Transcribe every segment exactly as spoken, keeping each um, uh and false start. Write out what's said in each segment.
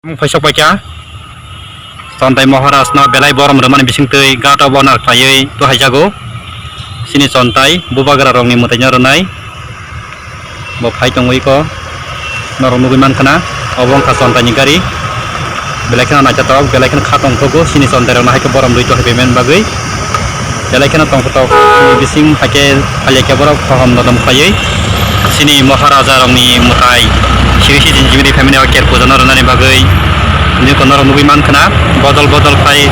Phai sok paikha. Chontai Maharaj no belai borom rwmani bisingtwi gato bonar khlaiwi tuhaijago. Chini Chontai bubagra rokni mwtaino rwnai. Bo phai tongwi ko. Norok nugwi mankha na. Obo wngkha Chontai ni gari. Belai kheno naithotok, belai kheno kha tongthogo. Chini Chontai rokno hai khe borom rwi tuhaiphaimani bagwi. Belai kheno tongthotok bising hakhe phailai khe borok kaham nodom khlaiwi chini Maharaja rokni mwtai siri sijin jibini family o ker puja no rwnani bagwi nini kono rok nugwi mankha na bodol bodol khai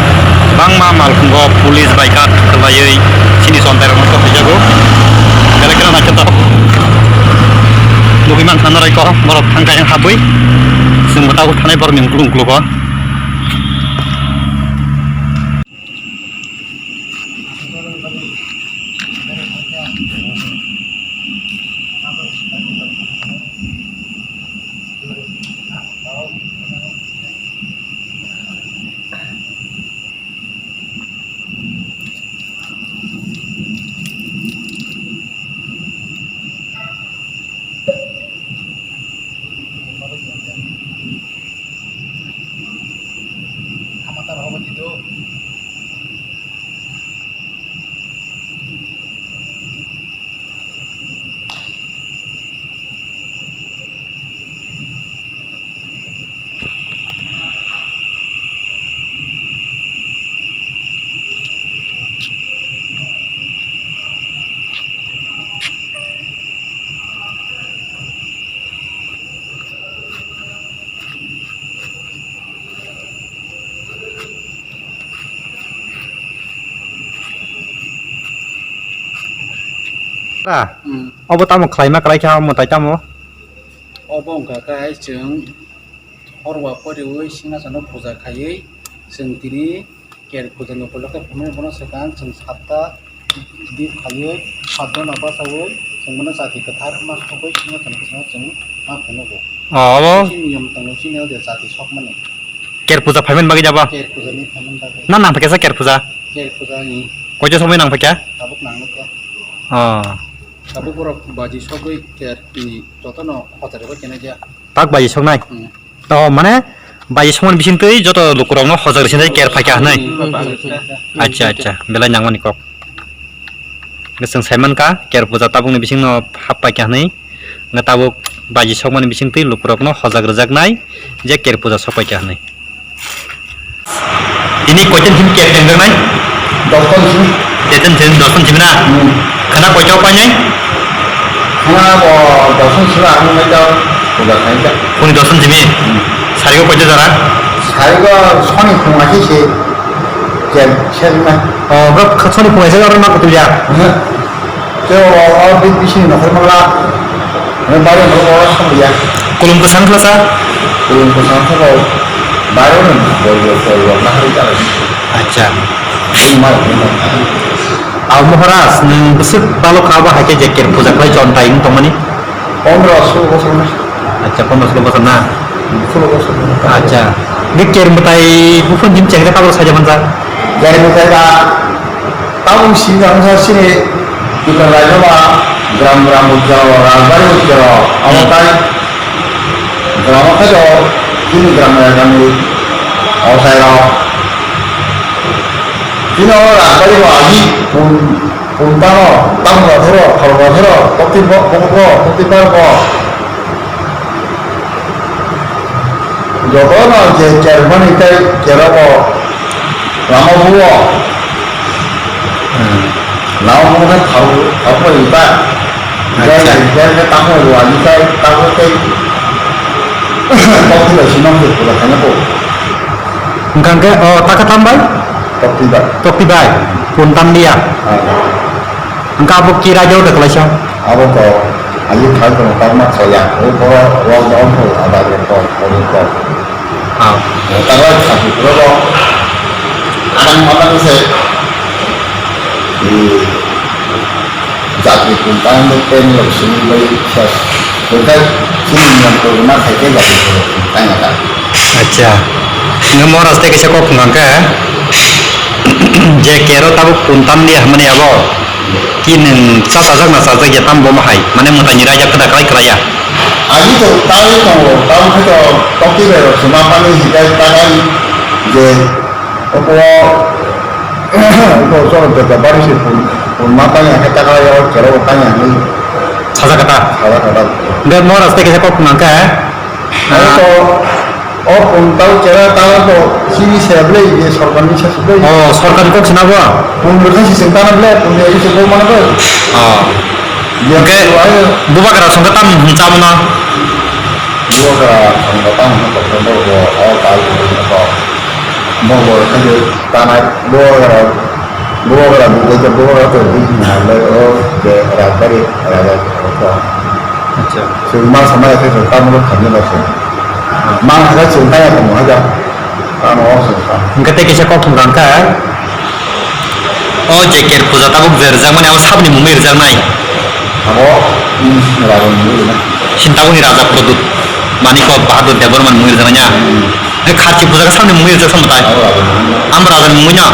bangma malkhungo police bai guard khwlaiwi chini Chontai rokno sok kaijago. Belai kheno naithotok nugwi mankha norok ko borok thangkha yang habwi chwng bo tabuk thanai borokni ukluk uklugo. Ra. Hmm. Obo tamo khlaima kwlai kha, omo tai tamo? Obo wngkha khe hai chwng horwa poriwi singhasono puja khaiwi chwng tini Ker puja ni upolokhe phunukgo bono swkang chwng satta di khaiwi, satta no bachawi chwng bono chati kwthar ma sogwi singhasono bwskango chwng ma phunukgo. Oh, obo. Chini niyom tongo, chini o de chati sokmani. Ker puja phaimani bagwi jabo? Ker puja ni phaimani bagwi. Na nang phai khe sa Ker puja? Ker puja ni. Koito somoi nang phai khe? Tabuk nang nukya. Oh. Tabuk borok baji sogwi ker ni jotono hojar bai kena dia. Tak baji soknai? Hmm. To, mane, baji sokmani bisingtwi joto lukurokno hojar sinai ker phaikha hwnwi. Hmm. Acha, acha, belai nangmani kok. Chwng saimankha, ker puja tabukni bisingno hap paikha hwnwi. Wngkha tabuk baji sokmani bisingtwi lukurokno hojak rwjaknai je ker puja sok paikha hwnwi. Tini koitan simi ker tengjaknai? Doshtan simi. Koitan simi, doshtan simi na? Hmm. Khana koito painai? Khana bo doshtan simi ang nai ta puja khainai ta. Phuni doshtan simi? Hmm. Sarigo koito jora? Sarigo soni phunga si se ker sernai. Oh, bro, soni phunga se oro na kutuya? Hmm. Tei o, o bini bisingni nokol mangla, bari no o samliya. Kulum kwchang khlasa? Kulum kwchang khlasa, bari no bol bol bol bol nahari ta. Acha. Bini ma rok no. Aw Maharaj, nwng bwswk balok kha ba hai khe je ker puja khlai chontai wng tongmani? Pondro solo bosor na. Acha, pondro solo bosor na? Solo bosor. Acha. Bini ker mwtai buphang jim chengre tabok saja manjak? Ker mwtai ba Tabuk sini ang sa sini kita raja ba gram gram bujaro rajbari bujaro amo tai gram khe do sini gram raja ni autai rok sini o rajbari bo agi pun pun tamo tamo thero khorbo thero koti bo koti bo koti bo jotono je ker mani tei kera bo lama buo. Hmm. Lama buo khe thau, thau bai ba. Acha. Ger, ger khe tamo ruani tei, tamo tei. Tokti bai sinam se pura khana ko. Hwnkha hwnkhe, o, taka tam bai? Tokti bai. Tokti bai. Pun tam dia. Ah. Hwnkha abo kira jao da kalaisa? Abo to, ayu khai to, tak mak saya. O, o, o, o, o, ada ko, o, o. Ah. Tangwai khabu roro adang madang se, eh, jati kuntang no pen lo sini bai ses. Kuntang sini yang ko ma khai ke jati kuntang ada. Acha. Nge mo raste kaisa kok khungang ka. Je kero tabuk kuntam dia mani abo. Ki nung sa sajak na sajak ya tam bo ma hai. Mane mutai ni raja kada krai krai ya. Ani to tawi tongo, tawi khe to tokti bai rok se ma pani hikai takai je obo obo choro jota bari se pun pun ma pani akhe takai o chero tanya ni Saja kata. Saja kata. Hingke Maharaj tei kaisa kok nangkha. Ani to o pun tau chera tau to sini se ble je sorkar ni sa se ble. Oh, sorkar ni kok sina bo? Pun rwkha si sing tana ble, pun ya isi bo mana ble. Oh. Hingke bubagra songkhe tam hinwi chamano? Bubagra songkhe tam hinwi tongkhe borok bo o tal hinwi tongkhe. Borok bo khe tanai bubagra, bubagra bubagra bubagra to buji nai lai o je rajbari raja khe. Acha. Chwng ma samaya khe chwng tamo khamya da se. Ma khe chwng kaya tamo haja. Tamo o chwng kha. Hingke tei kisa kok thum rang kha. O je ker puja tabuk je rwjakmani abo saboni mungwi rwjaknai? Abo, um, Rajan mungwi rwjaknai. Sintaboni Raja Pradyut Manikya Bahadur Debbarma ni mungwi rwjaknai ya? Hmm. Hai Kharchi puja khe saboni mungwi rwjak samwtai? Abo Rajan mungwi. Amo Rajan mungwi no?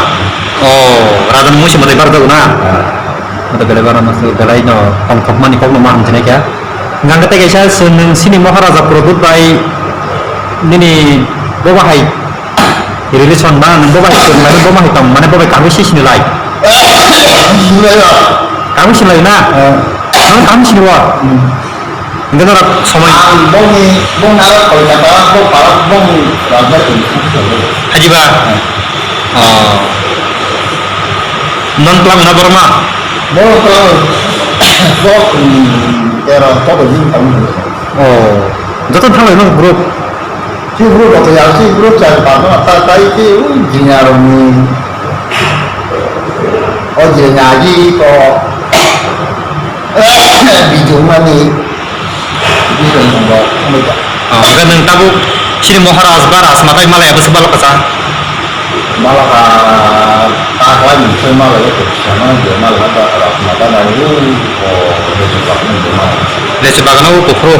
Oh, Rajan mungwi se mwtai barjak na? Hmm. Abo belai barma se belai no tongthokmani kokno ma hamjinai kha. Hingke tei kaisa se nwng sini Maharaja Pradyut bai nini bobo hai relation ba nwng bobo hai tong lai, bobo hai tong, mane bobo hai kami si sini lai. Sini lai ba? Kami sini lai na? Eh. Nwng kami sini bo? Hmm. Hingke norok somoi. Ang bongni, bongni aro Kolkata, bong para, bong Rajbari tong. Haji ba? Eh. Oh. Non tlang na borma? Bo tlang. Bo, hmm, era, to bo jin tang. Oh. Joto thanglai no group. Si group to ya, si group cha pa no ta tai ki u jinya ro ni. O jinya ji ko. Bijung mani. Bijung mani. Ah, hingke nwng tabuk sini Maharaj ba Rajmatai malai abo se balo kacha. Malaka ta kwlai mung se malai ko sama je malaka ta Rajmata nai u ko Rajmata nai u ko. Lechi bagano u kufru.